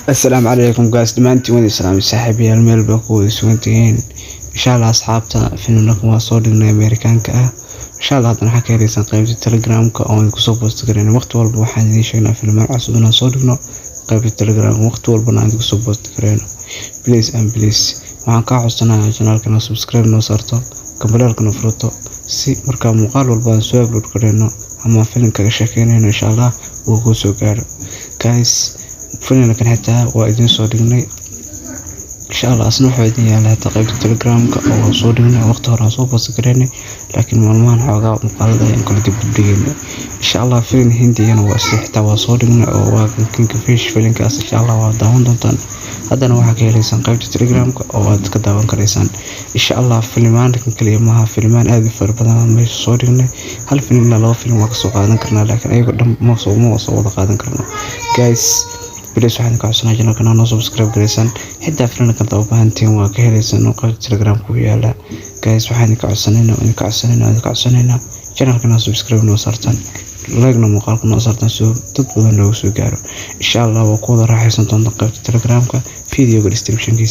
Assalaamu calaykum guys, dhammaantiin wada islaamay, saaxiibayaal, meel baa ku wada sugantihiin. Insha Allah asxaabta, filimkan waa soo dhignay Ameerikaanka ah. Insha Allah haddana waxaa ka heleysaan qaybta Telegramka oo idin kusoo post gareyno. Waqti walba waxaan idiin sheegnaa filmaan cusub inaan soo dhigno qaybta Telegramka, waqti walbana aan idin kusoo post gareyno. Please and please, waxaan kaa codsanayaa channelkana subscribe noo saarto, gambaleelkana furato, si markaa muuqaal walba aan soo upload gareyno ama filim kaga sheekeynayno, insha Allah uu kuu soo gaaro. Guys, filimkan xitaa waa idiin soo dhignay. Insha Allah asna wuxuu idin yaalaa xitaa qaybta Telegramka oo waan soo dhignay, waqti hore aan soo post gareynay, laakiin maalmahan xoogaa muuqaalada ayaan kala dib dhigayna. Insha Allah filim Hindiyana waa isla xitaa waa soo dhignay oo waa Kingfish. Filimkaas insha Allah waa daawan doontaan. Haddana waxaa ka heleysaan qaybta Telegramka oo aad ka daawan karaysaan. Insha Allah filimaankan kaliya maaha, filimaan aad u fara badan aan meesha soo dhignay. Hal filim ilaa laba filim waa kasoo qaadan karnaa, laakiin ayagoo dhan ma soo wada qaadan karno. Guys, please, waxaan ka codsanaa channelkan noo subscribe gareysaan. Xitaa filimkan u baahantiin waa ka heleysaan oo qaybta Telegramka ku yaala. Guys, waxaan idinka codsanaynaa, idinka codsanaynaa, idinka codsanaynaa channelkan subscribe noo saartaan, like-na muuqaalka noo saartaan, si dad badan loogu soo gaaro. Insha Allah waa ku wada raaxaysan doontaan qaybta Telegramka, videoga descriptionkiisa.